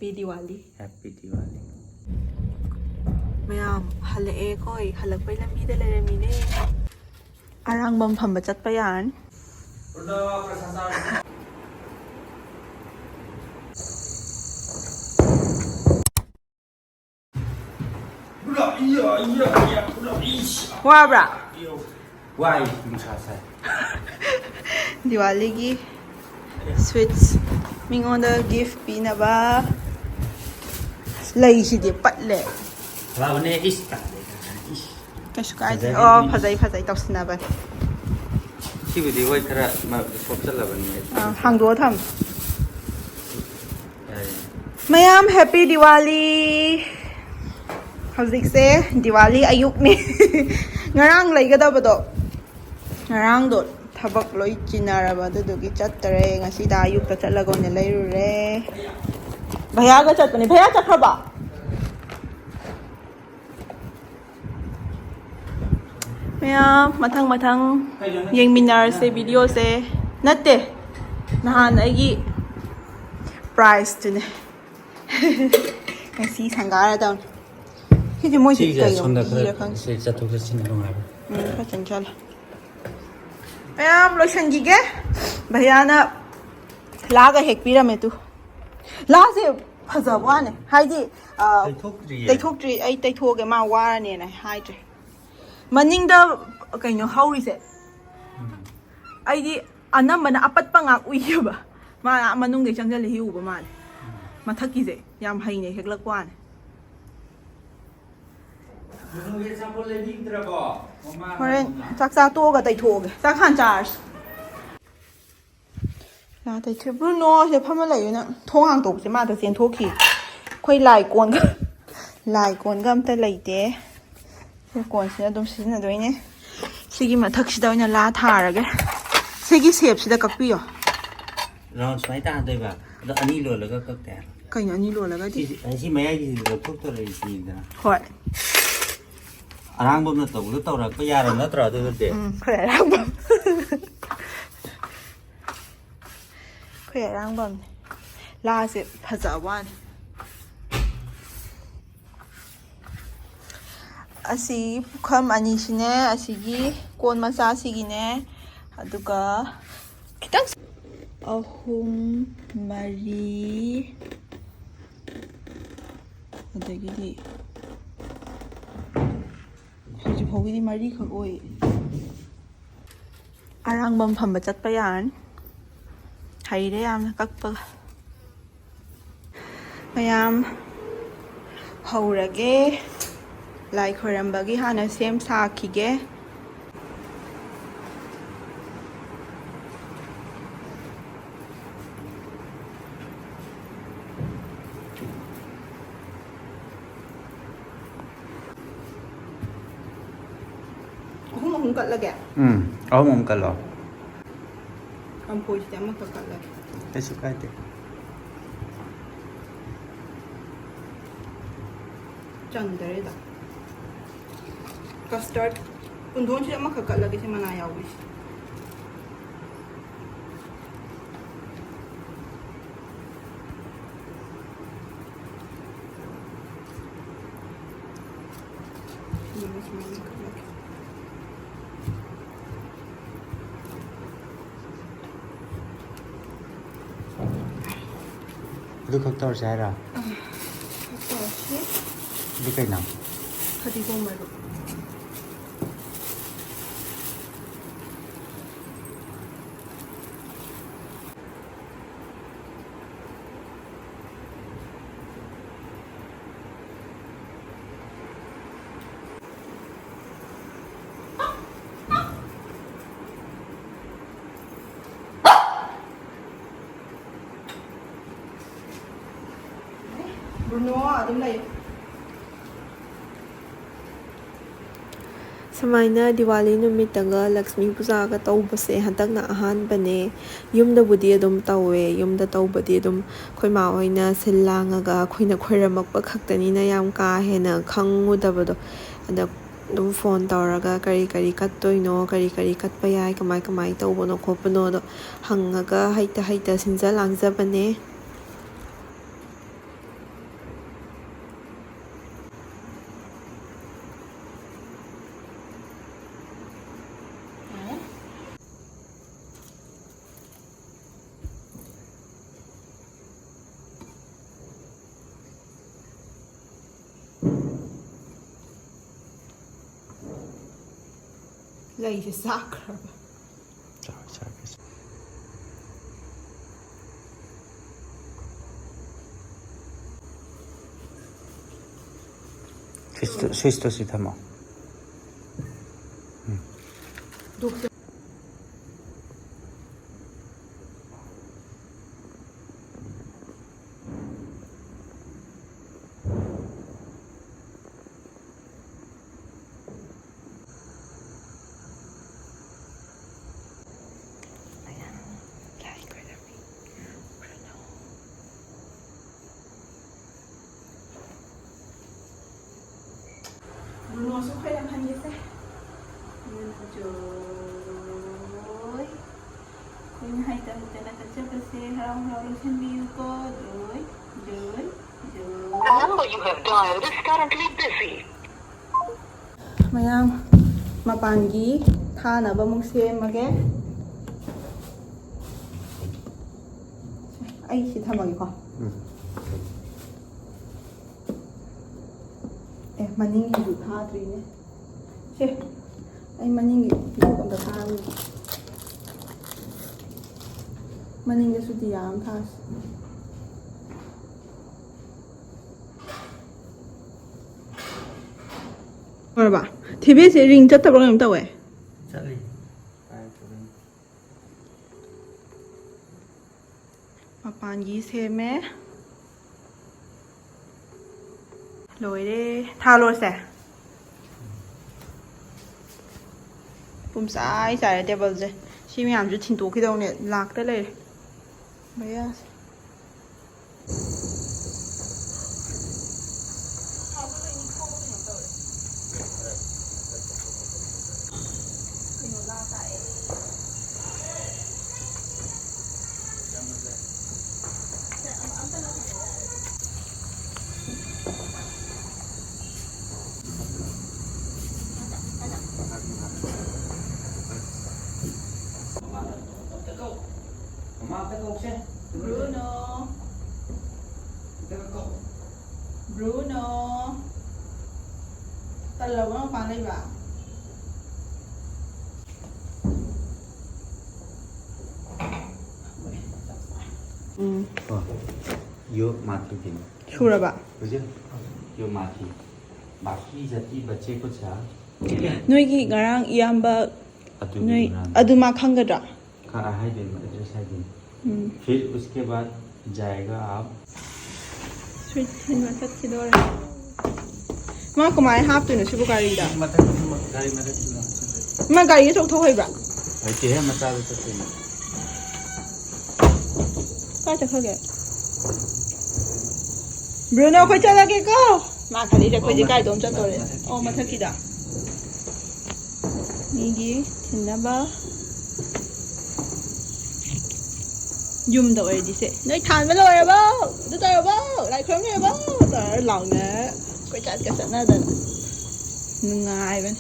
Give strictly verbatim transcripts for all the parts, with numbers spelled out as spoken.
Happy Diwali. Happy Diwali. ꯃꯌꯥꯝ ꯍꯜꯂꯛꯑꯦ ꯑꯩꯈꯣꯏ꯫ ꯍꯜꯂꯛꯄꯩ ꯂꯝꯕꯤꯗ ꯂꯩꯔꯝꯃꯤꯅꯦ꯫ ꯑꯔꯥꯡꯕꯝ ꯐꯝꯕ ꯆꯠꯄ ꯌꯥꯔꯅꯤ꯫ ꯋꯥꯕ꯭ꯔꯥ? ꯋꯥꯏ, ꯅꯨꯡꯁꯥ ꯁꯥꯏ꯫ ꯗꯤꯋꯥꯂꯤꯒꯤ sweets ꯃꯤꯉꯣꯟꯗ gift ꯄꯤꯅꯕ꯫ ꯂꯩꯁꯤꯗꯤ ꯄꯠꯂꯦ꯫ ꯐꯕꯅꯦ, ꯏꯁ, ꯇꯜꯂꯦ꯫ ꯏꯁ꯫ ꯀꯩꯁꯨ ꯀꯥꯏꯗꯦ꯫ ꯐꯖꯔꯦ꯫ ꯑꯣ, ꯐꯖꯩ, ꯐꯖꯩ ꯇꯧꯁꯤꯟꯅꯕꯅꯦ꯫ ꯁꯤꯕꯨꯗꯤ ꯍꯣꯏ ꯈꯔ ꯃ-, ꯁꯣꯛꯆꯜꯂꯕꯅꯤ꯫ ꯑꯥ, ꯍꯥꯡꯗꯣꯛꯑ ꯊꯝꯃꯦ꯫ ꯌꯥꯔꯦ꯫ ꯃꯌꯥꯝ Happy Diwali꯫ ꯍꯧꯖꯤꯛꯁꯦ ꯗꯤꯋꯥꯂꯤ ꯑꯌꯨꯛꯅꯦ꯫ ꯉꯔꯥꯡ ꯂꯩꯒꯗꯕꯗꯣ, ꯉꯔꯥꯡꯗꯣ ꯊꯕꯛ ꯂꯣꯏ ꯆꯤꯟꯅꯔꯕ, ꯑꯗꯨꯗꯨꯒꯤ ꯆꯠꯇꯔꯦ꯫ ꯉꯁꯤꯗ ꯑꯌꯨꯛꯇ ꯆꯠꯂꯒ ꯑꯣꯏꯅ ꯂꯩꯔꯨꯔꯦ꯫ ꯚꯩꯌꯥꯒ ꯆꯠꯄꯅꯦ꯫ ꯚꯩꯌꯥ ꯆꯠꯈ꯭ꯔꯕꯣ? ꯃꯌꯥꯝ ꯃꯊꯪ ꯃꯊꯪ ꯌꯦꯡꯃꯤꯟꯅꯔꯁꯦ ꯚꯤꯗꯤꯑꯣꯁꯦ꯫ ꯅꯠꯇꯦ, ꯅꯍꯥꯟ ꯑꯩꯒꯤ prizeꯇꯨꯅꯦ꯫ ꯉꯁꯤ ꯁꯪꯒꯥꯔꯗꯧꯅꯤ꯫ ꯁꯤꯗꯤ ꯃꯣꯏꯁꯤ ꯁꯤꯁꯦ ꯀꯩ ꯑꯁꯣꯝꯗ ꯈꯔ ꯄꯤꯔ ꯈꯪꯗꯦ꯫ ꯁꯤ ꯆꯠꯊꯣꯛ ꯆꯠꯁꯤꯟ ꯅꯨꯡꯉꯥꯏꯕ꯫ ꯎꯝ, ꯈꯔ ꯆꯪꯁꯜꯂꯣ꯫ ꯃꯌꯥꯝ ꯂꯣꯏꯁꯟꯈꯤꯒꯦ꯫ ꯚꯩꯌꯥꯅ ꯂꯥꯒ ꯍꯦꯛꯄꯤꯔꯝꯃꯦ ꯇꯨ꯫ ꯂꯥꯁꯦ ꯐꯖꯕ ꯋꯥꯅꯦ꯫ ꯍꯥꯏꯗꯤ, ꯑ, ꯇꯩꯊꯣꯛꯇ꯭ꯔꯤꯌꯦ꯫ ꯇꯩꯊꯣꯛꯇ꯭ꯔꯤ꯫ ꯑꯩ ꯇꯩꯊꯣꯛꯑꯒꯦ, ꯃꯥ ꯋꯥꯔꯅꯦꯅ ꯍꯥꯏꯗ꯭ꯔꯦ꯫ ꯃꯅꯤꯡꯗ ꯀꯩꯅꯣ ꯍꯧꯔꯤꯁꯦ꯫ ꯎꯝ꯫ ꯑꯩꯗꯤ ꯑꯅꯝꯕꯅ ꯑꯄꯠꯄ ꯉꯥꯛ ꯎꯏꯌꯦꯕ꯫ ꯃꯥꯅ ꯑꯥ ꯃꯅꯨꯡꯗꯩ ꯆꯪꯁꯤꯜꯂ ꯍꯦꯛꯎꯕ ꯃꯥꯜꯂꯦ꯫ ꯎꯝ꯫ ꯃꯊꯛꯀꯤꯁꯦ ꯌꯥꯝ ꯍꯩꯅ ꯍꯦꯛꯂꯛꯄ ꯋꯥꯅꯦ꯫ ꯅꯣꯡꯃꯒꯤ ꯑꯆꯥꯄꯣꯠ ꯂꯩꯕꯤꯗ꯭ꯔꯕꯣ? ꯃꯃꯥ ꯍꯣꯔꯦꯟ ꯅꯪꯅ꯫ ꯆꯥꯛ ꯆꯥ ꯇꯣꯛꯑꯒ ꯇꯩꯊꯣꯛꯑꯒꯦ꯫ ꯆꯥꯛ ꯍꯥꯟꯅ ꯆꯥꯔꯁꯤ꯫ ꯂꯥ ꯇꯩꯊꯣꯛ-, ꯕ꯭ꯔꯨꯅꯣ ꯁꯤꯗ ꯐꯝꯃ ꯂꯩꯌꯨ ꯅꯪ꯫ ꯊꯣꯡ ꯍꯥꯡꯇꯣꯛꯄꯁꯦ ꯃꯥꯗ ꯆꯦꯟꯊꯣꯛꯈꯤ꯫ ꯑꯩꯈꯣꯏ ꯂꯥꯏ ꯀꯣꯟꯒ, ꯂꯥꯏ ꯀꯣꯟꯒ ꯑꯝꯇ ꯂꯩꯇꯦ꯫ ꯁꯤ ꯀꯣꯟꯁꯤꯅ ꯑꯗꯨꯝ ꯁꯤꯖꯤꯟꯅꯗꯣꯏꯅꯦ꯫ ꯁꯤꯒꯤ ꯃꯊꯛꯁꯤꯗ ꯑꯣꯏꯅ ꯂꯥ ꯊꯥꯔꯒꯦ꯫ ꯁꯤꯒꯤ shapeꯁꯤꯗ ꯀꯛꯄꯤꯌꯣ꯫ Round ꯁꯨꯃꯥꯏꯅ ꯇꯥꯗꯣꯏꯕ꯫ ꯑꯗꯣ ꯑꯅꯤ ꯂꯣꯜꯂꯒ ꯀꯛꯇꯦ ꯍꯥꯏꯕ꯫ ꯀꯩꯅꯣ ꯑꯅꯤ ꯂꯣꯜꯂꯒꯗꯤ? ꯁꯤ, ꯁꯤ ꯃꯌꯥꯏꯒꯤꯁꯤꯗ ꯂꯧꯊꯣꯛꯇꯣꯔꯤꯁꯤꯅꯤꯗꯅ꯫ ꯍꯣꯏ꯫ ꯑꯔꯥꯡꯕꯝꯅ ꯇꯧꯕꯗꯣ ꯇꯧꯔꯛꯄ ꯌꯥꯔꯕ ꯅꯠꯇ꯭ꯔꯣ ꯑꯗꯨꯒꯗꯤ? ꯎꯝ, ꯑꯩꯈꯣꯏ ꯑꯔꯥꯡꯕꯝ꯫ ꯑꯩꯈꯣꯏ ꯑꯔꯥꯡꯕꯝꯅꯦ꯫ ꯂꯥꯁꯦ ꯐꯖꯕ ꯋꯥꯅꯤ꯫ ꯑꯁꯤ ꯄꯨꯈꯝ ꯑꯅꯤꯁꯤꯅꯦ, ꯑꯁꯤꯒꯤ ꯀꯣꯟ ꯃꯆꯥꯁꯤꯒꯤꯅꯦ, ꯑꯗꯨꯒ ꯈꯤꯇꯪ, ꯑꯍꯨꯝ, ꯃꯔꯤ, ꯑꯗꯒꯤꯗꯤ ꯍꯧꯖꯤꯛ ꯐꯥꯎꯒꯤꯗꯤ ꯃꯔꯤꯈꯛ ꯑꯣꯏ꯫ ꯑꯔꯥꯡꯕꯝ ꯐꯝꯕ ꯆꯠꯄ ꯌꯥꯔꯅꯤ꯫ ꯍꯩꯔꯦ ꯌꯥꯝꯅ ꯀꯛꯄꯒ꯫ ꯃꯌꯥꯝ ꯍꯧꯔꯒꯦ꯫ ꯂꯥꯏ ꯈꯣꯏꯔꯝꯕꯒꯤ ꯍꯥꯟꯅ ꯁꯦꯝ ꯁꯥꯈꯤꯒꯦ꯫ ꯑꯍꯨꯝ ꯑꯍꯨꯝ ꯀꯠꯂꯒꯦ? ꯎꯝ, ꯑꯍꯨꯝ ꯑꯍꯨꯝ ꯀꯠꯂꯣ꯫ ꯀꯝꯐꯣꯏꯁꯤꯗꯤ ꯑꯃꯈꯛ ꯀꯠꯂꯒꯦ꯫ ꯀꯩꯁꯨ ꯀꯥꯏꯗꯦ꯫ ꯆꯟꯗꯔꯦꯗ꯫ ꯀꯁꯇꯔꯠ ꯄꯨꯟꯗꯣꯟꯁꯤꯗ ꯑꯃꯈꯛ ꯀꯠꯂꯒꯦ, ꯁꯤ ꯃꯅꯥ ꯌꯥꯎꯕꯤꯁꯦ꯫ ꯁꯤꯃ ꯁꯨꯃꯥꯏꯅ ꯀꯛꯂꯛꯀꯦ꯫ ꯑꯗꯨ ꯈꯛ ꯇꯧꯔꯁꯦ ꯍꯥꯏꯔꯣ? ꯑꯥ, ꯈꯛ ꯇꯧꯔꯁꯤ꯫ ꯑꯗꯨ ꯀꯩꯅꯣ? ꯐꯗꯤꯒꯣꯝ ꯃꯔꯨ꯫ ꯕ꯭ꯔꯨꯅꯣ, ꯑꯗꯨꯝ ꯂꯩꯌꯨ꯫ ꯁꯨꯃꯥꯏꯅ ꯗꯤꯋꯥꯂꯤ ꯅꯨꯃꯤꯠꯇꯒ ꯂꯛꯁꯃꯤ ꯄꯨꯖꯥꯒ ꯇꯧꯕꯁꯦ ꯍꯟꯗꯛꯅ ꯑꯍꯥꯟꯕꯅꯦ꯫ ꯌꯨꯝꯗꯕꯨꯗꯤ ꯑꯗꯨꯝ ꯇꯧꯋꯦ, ꯌꯨꯝꯗ ꯇꯧꯕꯗꯤ ꯑꯗꯨꯝ ꯑꯩꯈꯣꯏ ꯃꯥ ꯍꯣꯏꯅ ꯁꯤꯜ ꯂꯥꯡꯉꯒ ꯑꯩꯈꯣꯏꯅ ꯈꯣꯏꯔꯝꯃꯛꯄ ꯈꯛꯇꯅꯤꯅ ꯌꯥꯝ ꯀꯥ ꯍꯦꯟꯅ ꯈꯪꯉꯨꯗꯕꯗꯣ꯫ ꯑꯗ ꯑꯗꯨꯝ ꯐꯣꯟ ꯇꯧꯔꯒ ꯀꯔꯤ ꯀꯔꯤ ꯀꯠꯇꯣꯏꯅꯣ, ꯀꯔꯤ ꯀꯔꯤ ꯀꯠꯄ ꯌꯥꯏ, ꯀꯃꯥꯏ ꯀꯃꯥꯏ ꯇꯧꯕꯅꯣ ꯈꯣꯠꯄꯅꯣꯗꯣ ꯍꯪꯉꯒ ꯍꯩꯇ ꯍꯩꯇ ꯁꯤꯟꯖ ꯂꯥꯡꯖꯕꯅꯦ꯫ ꯂꯩꯁꯦ ꯆꯥꯛꯈ꯭ꯔꯕ? ꯁ꯭ꯋꯤꯁꯇꯨ ꯁ꯭ꯋꯤꯁꯇꯨ ꯁꯤ ꯊꯝꯃꯣ꯫ ꯕ꯭ꯔꯨꯅꯣꯁꯨ ꯈꯣꯏꯔꯝꯍꯟꯒꯦꯁꯦ꯫ ꯕ꯭ꯔꯨꯅꯣ ꯖꯣꯏ꯫ ꯑꯩꯈꯣꯏꯅ ꯍꯩꯇ ꯍꯩꯇꯅ ꯀꯠꯆꯕꯁꯦ ꯍꯔꯥꯎ ꯍꯔꯥꯎ ꯂꯣꯏꯁꯤꯟꯕꯤꯌꯨꯀꯣ꯫ ꯖꯣꯏ, ꯖꯣꯏ, ꯖꯣꯏ꯫ The number you have dialed is currently busy. ꯃꯌꯥꯝ ꯃꯄꯥꯟꯒꯤ ꯊꯥꯅꯕ ꯑꯃꯨꯛ ꯁꯦꯝꯃꯒꯦ꯫ ꯑꯩ ꯁꯤ ꯊꯝꯃꯒꯦꯀꯣ꯫ ꯑꯦ, ꯃꯅꯤꯡꯒꯤꯁꯨ ꯊꯥꯗ꯭ꯔꯤꯅꯦ꯫ ꯁꯦ, ꯑꯩ ꯃꯅꯤꯡꯒꯤ ꯐꯤꯖꯣꯞ ꯑꯝꯇ ꯊꯥꯔꯨꯒꯦ꯫ ꯃꯅꯤꯡꯗꯁꯨ ꯗꯤꯌꯥ ꯑꯃ ꯊꯥꯁꯤ꯫ ꯂꯣꯏꯔꯕ? ꯊꯦꯕꯦꯁꯦ ꯔꯤꯡ ꯆꯠꯇꯕ꯭ꯔꯥ ꯀꯩꯅꯣꯝ ꯇꯧꯋꯦ꯫ ꯆꯠꯂꯤ꯫ ꯃꯄꯥꯟꯒꯤ ꯁꯦꯝꯃꯦ꯫ ꯂꯣꯏꯔꯦ꯫ ꯊꯥ ꯂꯣꯏꯔꯁꯦ꯫ ꯄꯨꯝꯆꯥꯏ ꯆꯥꯏꯔꯦ ꯇꯦꯕꯜꯁꯦ꯫ ꯁꯤ ꯃꯌꯥꯝꯁꯨ ꯊꯤꯟꯗꯣꯛꯈꯤꯗꯧꯅꯦ꯫ ꯂꯥꯛꯇ ꯂꯩꯔꯦ꯫ ꯃꯌꯥꯁꯦ꯫ Bruno. Bruno. ꯇꯜꯂꯕꯣ ꯃꯄꯥꯟ ꯂꯩꯕ? ꯎꯝ꯫ ꯀꯣ, ꯌꯣ ꯃꯥꯊꯤ ꯀꯩꯅꯣ? ꯁꯨꯔꯕ? ꯍꯧꯖꯤꯛ ꯌꯣ ꯃꯥꯊꯤ꯫ ꯕꯥꯀꯤ ꯖꯥꯇꯤ ꯕꯆꯦ ꯀꯨꯆ ꯍꯥ? ꯀꯌꯥ? ꯅꯣꯏꯒꯤ ꯉꯔꯥꯡ ꯏꯌꯥꯝꯕ ꯑꯗꯨꯒꯤ ꯅꯣꯏ ꯉꯔꯥꯡ꯫ ꯑꯗꯨ ꯃꯥ ꯈꯪꯒꯗ꯭ꯔꯥ? ꯈꯔ ꯍꯥꯏꯗꯣꯏꯅꯦ, ꯑꯦꯗ꯭ꯔꯦꯁ ꯍꯥꯏꯗꯣꯏꯅꯦ꯫ ꯎꯝ꯫ फिर उसके बाद जाएगा आप। ꯁ꯭ꯋꯤꯠ ꯊꯤꯟꯕ ꯆꯠꯈꯤꯗꯣꯔꯦ꯫ ꯃꯥ ꯀꯃꯥꯏꯅ ꯍꯥꯞꯇꯣꯏꯅꯣ ꯁꯤꯕꯨ ꯒꯥꯔꯤꯗ? ꯃꯊꯛ, ꯒꯥꯔꯤ ꯃꯊꯛꯇ꯫ ꯃꯥ ꯒꯥꯔꯤ ꯑꯆꯧ ꯊꯧ ꯍꯩꯕ꯭ꯔꯥ? ꯍꯩꯇꯦꯍꯦ, ꯃꯆꯥꯗ ꯆꯠꯇꯣꯏꯅꯦ꯫ ꯀꯥꯏ ꯆꯠꯈ꯭ꯔꯒꯦ? ꯕ꯭ꯔꯨꯅꯣ, ꯑꯩꯈꯣꯏ ꯆꯠꯂꯒꯦꯀꯣ꯫ ꯃꯥ ꯈꯜꯂꯤꯁꯦ ꯑꯩꯈꯣꯏꯁꯦ ꯀꯥꯏꯗꯣꯝ ꯆꯠꯇꯣꯔꯦ꯫ ꯑꯣ, ꯃꯊꯛꯀꯤꯗ꯫ ꯃꯤꯒꯤ ꯊꯤꯟꯅꯕ꯫ ꯌꯨꯝꯗ ꯑꯣꯏꯔꯗꯤ ꯁꯦ, "ꯅꯣꯏ ꯊꯥꯟꯕ ꯂꯣꯏꯔꯕꯣ? ꯑꯗꯨ ꯇꯧꯔꯕꯣ? ꯂꯥꯏ ꯈꯨꯔꯨꯝ ꯂꯣꯏꯔꯕꯣ?" ꯇꯧꯔ ꯂꯥꯎꯅ ꯀꯣꯏꯆꯠꯀ ꯆꯠꯅꯗꯅ ꯅꯨꯡꯉꯥꯏꯕꯅꯦ꯫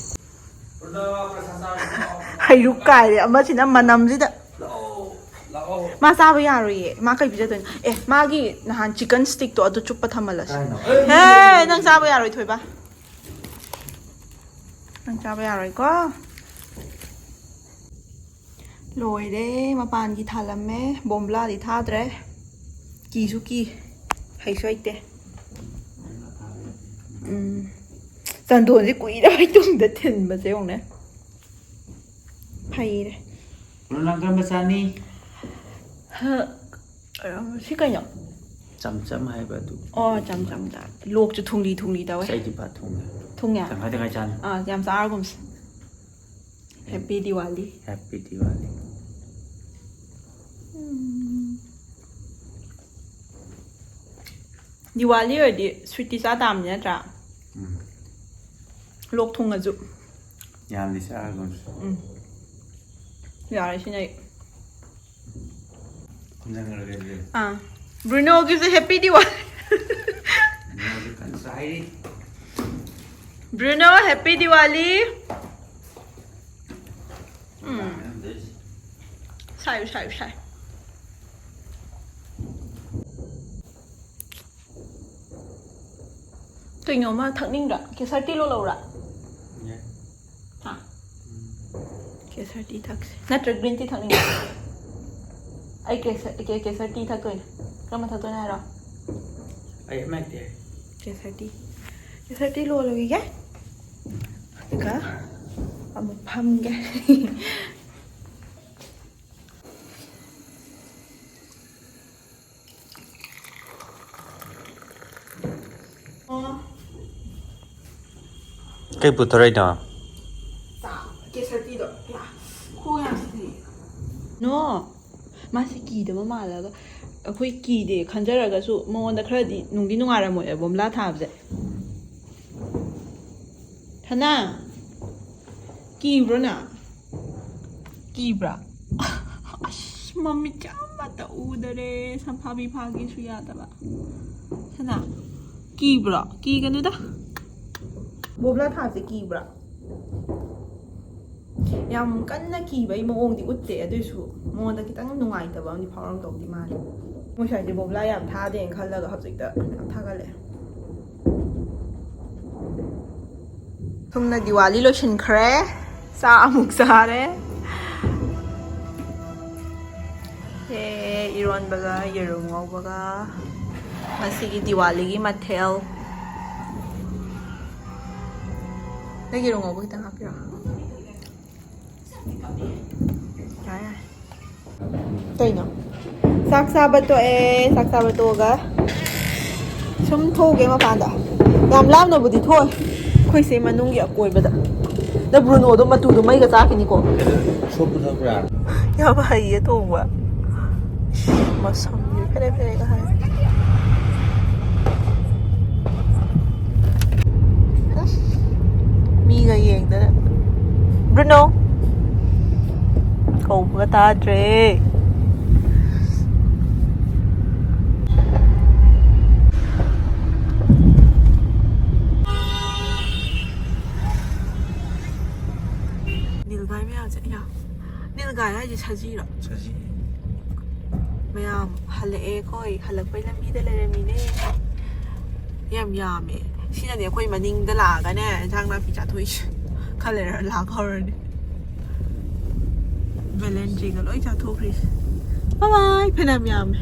ꯍꯩꯔꯨꯛ ꯀꯥꯏꯔꯦ ꯑꯃꯁꯤꯅ ꯃꯅꯝꯁꯤꯗ꯫ ꯃꯥ ꯆꯥꯕ ꯌꯥꯔꯣꯏꯌꯦ꯫ ꯃꯥ ꯀꯩ ꯄꯤꯖꯗꯣꯏꯅꯣ? ꯑꯦ, ꯃꯥꯒꯤ ꯅꯍꯥꯟ ꯆꯤꯀꯟ ꯁ꯭ꯇꯤꯛꯇꯣ ꯑꯗꯨ ꯆꯨꯞꯄ ꯊꯝꯍꯜꯂꯁꯤ꯫ ꯀꯥꯏꯅꯣ? ꯍꯦ, ꯅꯪ ꯆꯥꯕ ꯌꯥꯔꯣꯏ, ꯊꯣꯏꯕ꯫ ꯅꯪ ꯆꯥꯕ ꯌꯥꯔꯣꯏꯀꯣ꯫ ꯂꯣꯏꯔꯦ, ꯃꯄꯥꯟꯒꯤ ꯊꯥꯜꯂꯝꯃꯦ, ꯕꯣꯝꯕ꯭ꯂꯥꯗꯤ ꯊꯥꯗ꯭ꯔꯦ꯫ ꯀꯤꯁꯨ ꯀꯤ, ꯍꯩꯁꯨ ꯍꯩꯇꯦ꯫ ꯎꯝ꯫ ꯆꯟꯗꯣꯟꯁꯦ ꯀꯨꯏꯔꯕꯩ ꯇꯨꯡꯗ ꯊꯤꯟꯕꯁꯦ ꯌꯦꯡꯉꯨꯅꯦ꯫ ꯐꯩꯔꯦ꯫ ꯕ꯭ꯔꯨꯅꯣ, ꯅꯪ ꯀꯔꯝꯕ ꯆꯥꯅꯤ? ꯍ, ꯁꯤ ꯀꯩꯅꯣ? ꯆꯝ ꯆꯝ ꯍꯥꯏꯕ ꯑꯗꯨ꯫ ꯑꯣ, ꯆꯝ ꯆꯝ ꯆꯥ꯫ ꯂꯣꯛꯁꯨ ꯊꯨꯡꯂꯤ ꯊꯨꯡꯂꯤ ꯇꯧꯋꯦ꯫ ꯑꯁ, ꯑꯩꯗꯤ ꯐ ꯊꯨꯡꯉꯦ꯫ ꯊꯨꯡꯉꯦ? ꯇꯪꯈꯥꯏ ꯇꯪꯈꯥꯏ ꯆꯥꯅꯤ꯫ ꯑꯥ, ꯌꯥꯝ ꯆꯥꯔꯒꯨꯝꯁꯦ꯫ Happy Diwali꯫ Happy Diwali꯫ Diwali ꯑꯣꯏꯔꯗꯤ ꯁ꯭ꯋꯤꯠꯇꯤ ꯆꯥ ꯇꯥꯕꯅꯤ ꯅꯠꯇ꯭ꯔꯥ? ꯎꯝ꯫ ꯂꯣꯛ ꯊꯨꯡꯉꯁꯨ꯫ ꯌꯥꯝꯗꯤ ꯆꯥꯔꯒꯨꯝꯁꯦ꯫ ꯎꯝ꯫ ꯌꯥꯔꯦ ꯁꯤꯅ ꯑꯩ꯫ ꯈꯨꯝꯖꯟꯈ꯭ꯔꯒꯦ ꯑꯗꯨꯗꯤ꯫ ꯑꯥ꯫ ꯕ꯭ꯔꯨꯅꯣꯒꯤꯁꯨ Happy Diwali꯫ ꯕ꯭ꯔꯨꯅꯣꯁꯨ ꯀꯟꯅ ꯆꯥꯏꯔꯤ꯫ Bruno, Happy Diwali꯫ ꯎꯝ꯫ ꯁꯥꯏꯌꯨ, ꯁꯥꯏꯌꯨ, ꯁꯥꯏ꯫ ꯀꯩꯅꯣꯝꯃ ꯊꯛꯅꯤꯡꯗ꯭ꯔꯥ? ꯀꯦꯁꯔ ꯇꯤ ꯂꯣꯜꯂꯛꯎꯔꯥ? ꯌꯥꯏ꯫ ꯍꯥ? ꯎꯝ꯫ ꯀꯦꯁꯔ ꯇꯤ ꯊꯛꯁꯦ꯫ ꯅꯠꯇ꯭ꯔ ꯒ꯭ꯔꯤꯟ ꯇꯤ ꯊꯛꯅꯤꯡꯕ꯭ꯔꯥ? ꯑꯩ ꯀꯦꯁꯔ ꯀꯦ- ꯀꯦꯁꯔ ꯇꯤ ꯊꯛꯇꯣꯏꯅꯦ꯫ ꯀꯔꯝꯕ ꯊꯛꯇꯣꯏꯅꯣ ꯍꯥꯏꯔꯣ? ꯑꯩ ꯑꯃ ꯍꯦꯛꯇ ꯌꯥꯏ꯫ ꯀꯦꯁꯔ ꯇꯤ꯫ ꯀꯦꯁꯔ ꯇꯤ ꯂꯣꯜꯂꯨꯈꯤꯒꯦ꯫ ꯑꯗꯨꯒ ꯑꯃꯨꯛ ꯐꯝꯒꯦ꯫ ꯀꯩ ꯄꯨꯊꯣꯔꯛꯏꯅꯣ? ꯀꯦꯁꯔ ꯇꯤꯗꯣ꯫ ꯈꯣꯡ ꯌꯥꯝ ꯁꯤꯊꯩ꯫ ꯅꯣ꯫ ꯃꯥꯁꯤ ꯀꯤꯗꯕ ꯃꯥꯜꯂꯒ, ꯑꯩꯈꯣꯏ ꯀꯤꯗꯦ ꯈꯟꯖꯔꯒꯁꯨ ꯃꯉꯣꯟꯗ ꯈꯔꯗꯤ ꯅꯨꯡꯗꯤ ꯅꯨꯡꯉꯥꯏꯔꯝꯃꯣꯏ ꯕꯣꯝꯂꯥ ꯊꯥꯕꯁꯦ꯫ ꯁꯅꯥ, ꯀꯤꯕ꯭ꯔꯣ ꯅꯪ? ꯀꯤꯕ꯭ꯔꯥ? ꯑꯁ, ꯃꯃꯤꯠꯁꯦ ꯑꯃꯠꯇ ꯎꯗꯔꯦ꯫ ꯁꯝꯐꯥꯕꯤ ꯐꯥꯒꯦꯁꯨ ꯌꯥꯗꯕ꯫ ꯁꯅꯥ, ꯀꯤꯕ꯭ꯔꯣ? ꯀꯤꯒꯅꯨꯗ꯫ ꯕꯣꯝꯂꯥ ꯊꯥꯕꯁꯦ ꯀꯤꯕ꯭ꯔꯥ? ꯌꯥꯝ ꯀꯟꯅ ꯀꯤꯕꯒꯤ ꯃꯑꯣꯡꯗꯤ ꯎꯠꯇꯦ, ꯑꯗꯨꯏꯁꯨ ꯃꯉꯣꯟꯗ ꯈꯤꯇꯪ ꯅꯨꯡꯉꯥꯏꯇꯕ ꯑꯃꯗꯤ ꯐꯥꯎꯔꯝꯗꯧꯗꯤ ꯃꯥꯜꯂꯦ꯫ ꯃꯣꯏ ꯁ꯭ꯋꯥꯏꯁꯦ ꯕꯣꯝꯂꯥ ꯌꯥꯝ ꯊꯥꯗꯦꯅ ꯈꯜꯂꯒ ꯍꯧꯖꯤꯛꯇ ꯌꯥꯝ ꯊꯥꯒꯠꯂꯛꯑꯦ꯫ ꯁꯨꯝꯅ ꯗꯤꯋꯥꯂꯤ ꯂꯣꯏꯁꯤꯟꯈ꯭ꯔꯦ꯫ ꯆꯥꯛ ꯑꯃꯨꯛ ꯆꯥꯔꯦ꯫ ꯑꯦ, ꯏꯔꯣꯟꯕꯒ ꯌꯦꯔꯨꯝ ꯉꯧꯕꯒ ꯉꯁꯤꯒꯤ ꯗꯤꯋꯥꯂꯤꯒꯤ ꯃꯊꯦꯜ꯫ ꯅꯪ ꯌꯦꯔꯨꯝ ꯉꯧꯕ ꯈꯤꯇꯪ ꯍꯥꯞꯄꯤꯔꯣ? ꯌꯥꯔꯦ, ꯌꯥꯔꯦ꯫ ꯀꯩꯅꯣ? ꯆꯥꯛ ꯆꯥꯕ ꯇꯣꯛꯑꯦ꯫ ꯆꯥꯛ ꯆꯥꯕ ꯇꯣꯛꯑꯒ ꯁꯨꯝ ꯊꯣꯛꯎꯒꯦ ꯃꯄꯥꯟꯗ꯫ ꯌꯥꯝ ꯂꯥꯞꯅꯕꯨꯗꯤ ꯊꯣꯛꯑꯣꯏ꯫ ꯑꯩꯈꯣꯏꯁꯦ ꯃꯅꯨꯡꯒꯤ ꯑꯀꯣꯏꯕꯗ꯫ ꯅ ꯕ꯭ꯔꯨꯅꯣꯗꯣ ꯃꯇꯨꯗꯣ ꯃꯩꯒ ꯆꯥꯈꯤꯅꯤꯀꯣ꯫ ꯁꯣꯝ ꯄꯨꯊꯣꯛꯄ꯭ꯔꯥ? ꯌꯥꯝ ꯍꯩꯌꯦ ꯊꯣꯡꯕ꯫ ꯃꯁꯝꯁꯦ ꯐꯦꯔꯦ ꯐꯦꯔꯦꯒ ꯍꯥꯏ꯫ ꯃꯤꯒ ꯌꯦꯡꯗꯅ꯫ ꯕ꯭ꯔꯨꯅꯣ! ꯀꯧꯕꯒ ꯇꯥꯗ꯭ꯔꯦ꯫ ꯅꯤꯜꯒꯥꯏ ꯃꯌꯥꯝꯁꯦ, ꯑꯌꯥ꯫ ꯅꯤꯜꯒꯥꯏ ꯍꯥꯏꯁꯦ ꯁꯖꯤꯔꯣ? ꯁꯖꯤ꯫ ꯃꯌꯥꯝ ꯍꯜꯂꯛꯑꯦ ꯑꯩꯈꯣꯏ꯫ ꯍꯜꯂꯛꯄꯩ ꯂꯝꯕꯤꯗ ꯂꯩꯔꯝꯃꯤꯅꯦ꯫ ꯌꯥꯝ ꯌꯥꯝꯃꯦ꯫ ꯁꯤꯅꯅꯦ ꯑꯩꯈꯣꯏ ꯃꯅꯤꯡꯗ ꯂꯥꯛꯑꯒꯅꯦ ꯏꯟꯁꯥꯡ ꯅꯥꯄꯤ ꯆꯥꯊꯣꯛꯏꯁꯦ꯫ ꯈꯔ ꯂꯩꯔ ꯂꯥꯛ ꯍꯧꯔꯅꯤ꯫ ꯕꯦꯂꯦꯟꯗ꯭ꯔꯤꯒ ꯂꯣꯏ ꯆꯥꯊꯣꯛꯈ꯭ꯔꯤꯁꯦ꯫ ꯕꯥꯏ ꯕꯥꯏ꯫ ꯐꯅꯌꯥꯝ ꯌꯥꯝꯃꯦ꯫